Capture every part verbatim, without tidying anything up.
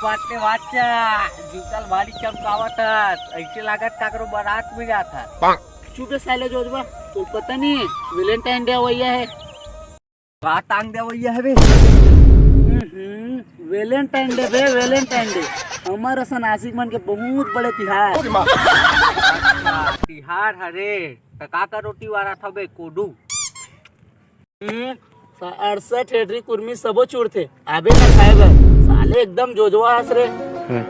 बात पे बात चा, जूता ल भारी चमकावत हस, ऐसे लागत काकरो बारात में जात हस। चुप बे साले जोजवा, तोला पता नहीं है, वैलेंटाइन डे अवइया है। का टांग दे अवइया है बे? हम्म, वैलेंटाइन डे बे, वैलेंटाइन डे। हमर असन आशिक मन के बहुत बड़े तिहार। अच्छा, तिहार हरे, त का का रोटी वारा था बे, कोडू? हम्म, सा-, अड़सठ हेडरी कुर्मी सबो चुरथे। आबे ना खाए बर। साले एकदम जोजवा हस रे। हम्म।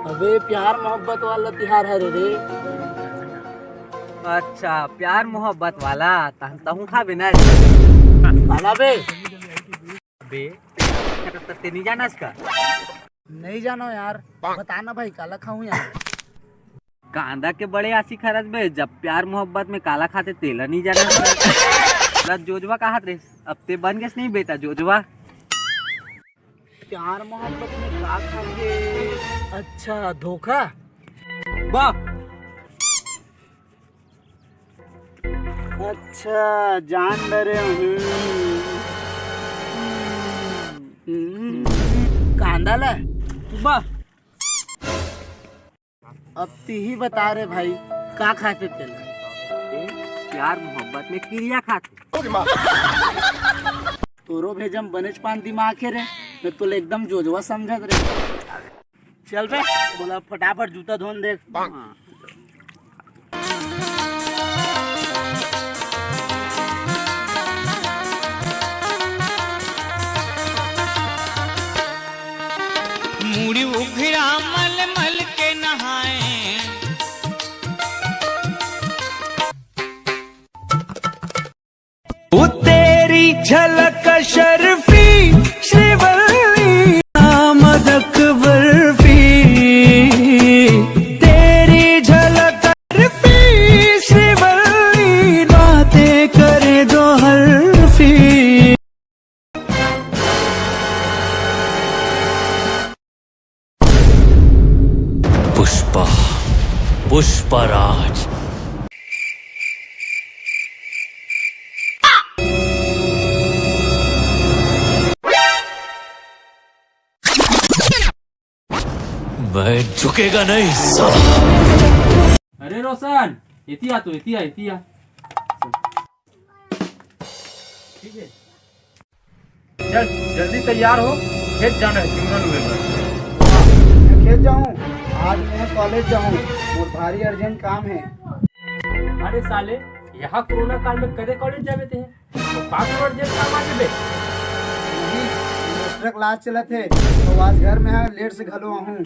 अबे प्यार मोहब्बत वाला तिहार हरे रे। अच्छा, प्यार मोहब्बत वाला, तहन तहूँ खाबे ना रे। काला बे? बे, त ते नहीं जानस का? नहीं जानो यार, बता ना भाई, काला खाऊं यार? कांदा के बड़े आशिक हरस बे, जब प्यार मोहब्बत में काला खाथे तेला नहीं जाना। ला जोजवा कहत रे, अब ते बन गेस नहीं बेटा जोजवा। प्यार मोहब्बत में का खाथे? अच्छा, धोखा। वाह। अच्छा, जान डरे हूँ। हम्म, कांदा ला। वाह। अब तिही बता रे भाई, का खाथे तेला? ए, प्यार मोहब्बत में किरिया खाथे। तोरो भेजम बनेच पान दिमाग हे रे, मैं तोला एकदम जोजवा समझत रे। चल बे, बोला फटाफट जूता धोन दे। मुड़ी उघरा मल मल के नहाए। वो तेरी झलक शर्फी श्रीवल्ली, आमद अकबर फी। तेरी झलक शर्फी श्रीवल्ली, बातें करे दो हल्फी। पुष्पा, पुष्पराज। मैं झुकेगा नहीं साला। अरे रोशन, एती आ तो, एती आ, एती आ। ठीक है। चल, जल्दी तैयार हो, खेत जाना है, सिमरन हुए पर। मैं खेत जाऊँ? आज मैं कॉलेज जाऊँ, मोर भारी अर्जेंट काम है। अरे साले, यहाँ कोरोना काल में कदे कॉलेज जावे ते हैं? तो का तोर अर्जेंट काम आ जाबे? नहीं, मास्टर क्लास चलत है, तो आज घर में है, लेट से घलो आहूँ।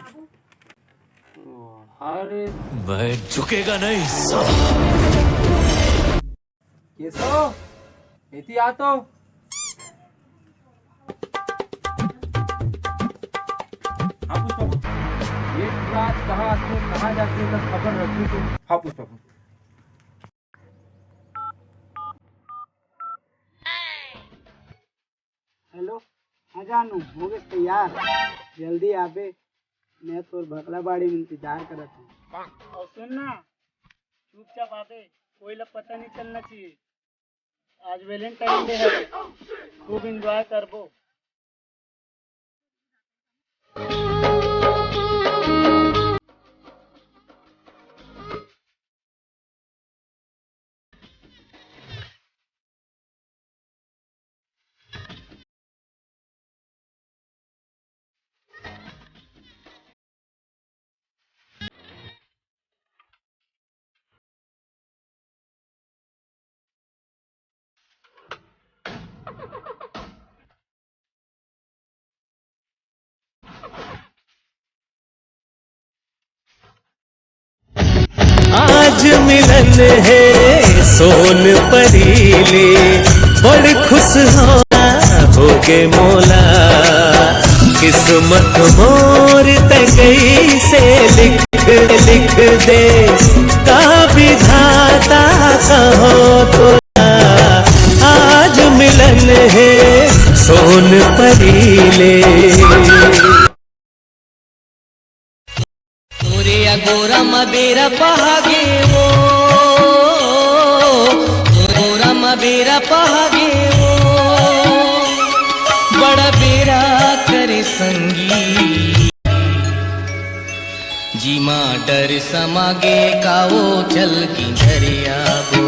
अरे मैं झुकेगा नहीं साला। केशव, एती आ तो। हाँ पुष्पा बोल। एक रात कहाँ आते, कहाँ जाते हैं, खबर रखनी तो। हाँ पुष्पा बोल। हेलो, हाँ जानू, हो गेस तैयार। जल्दी आबे, मैं तोर भकला बाड़ी में इंतजार करत हूँ। और सुन ना, चुपचाप आबे, कोई ला पता नहीं चलना चाहिए। आज वैलेंटाइन डे है, खूब एंजॉय करबो। आज मिलन हे सोन परी ले, बड़ खुश होना होगे मोला। किस्मत मोर तैं कइसे लिख, लिख दे, का विधाता कहो तो। आज मिलन हे सोन परी ले। तोरे अगोरा म बेरा पहागे वो, अगोरा म बेरा पहागे वो, बड़ा बेरा करे संगी। टमाटर समागे कावो चल की दरिया गो।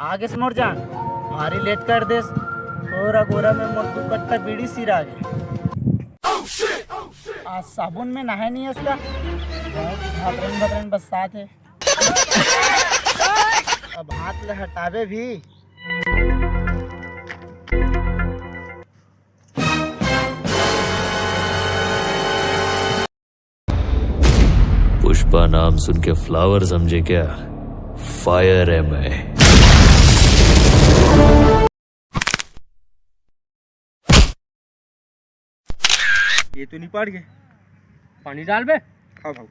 आगे सुनोर जान, भारी लेट कर देस। गोरा गोरा में मोर दू कट्टा बीड़ी सिरा गे। आज साबुन में नहाए नहीं इसका, भतरन भतरन बरसात है। अब हाथ ले हटावे भी। पुष्पा नाम सुन के फ्लावर समझे क्या? फायर है मैं। ये तो नहीं पाड़ गए। पानी डाल बे। हाँ भाऊ।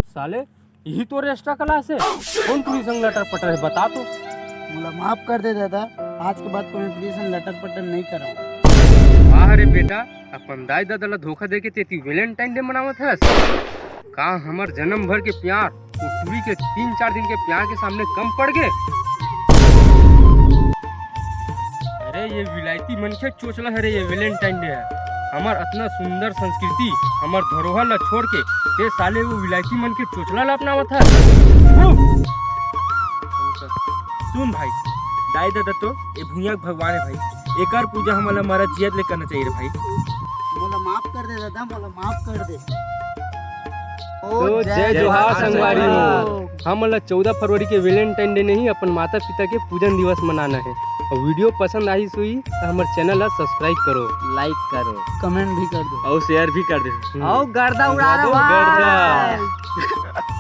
साले, यही तो एक्स्ट्रा क्लास है। कौन टुरी संग लटर पटर है, बता तो। मोला माफ कर दे दादा, आज के बाद कोनो टुरी संग लटर पटर नहीं करा। वाह रे बेटा, अपन दाई ददा ला धोखा देके तेती वैलेंटाइन डे मनावत हस। का हमर जन्म भर के प्यार वो टुरी के तीन चार दिन के प्यार के सामने कम पड़ गे? अरे ये विलायती मनखे चोचला हरे, ये वैलेंटाइन डे है। हमर अतना सुंदर संस्कृति, हमर धरोहर ला छोड़ के ते साले वो विलायती मनखे चोचला ला अपनावत है। सुन भाई, दाई ददा तो ए भुइयां के भगवान है भाई, एकर पूजा हमन ला मरत जियत ले करना चाहिए रे भाई। मोला माफ कर दे दादा, मोला माफ कर दे। तो जय जोहार संगवारी हो। हमन ला चौदह फरवरी के वैलेंटाइन डे नहीं, अपन माता पिता के पूजन दिवस मनाना है। और वीडियो पसंद आही सुई तो हमर चैनल ला सब्सक्राइब करो, लाइक करो, कमेंट भी कर दो। और शेयर भी कर दे। और गर्दा उड़ा दो भाई। गर्दा।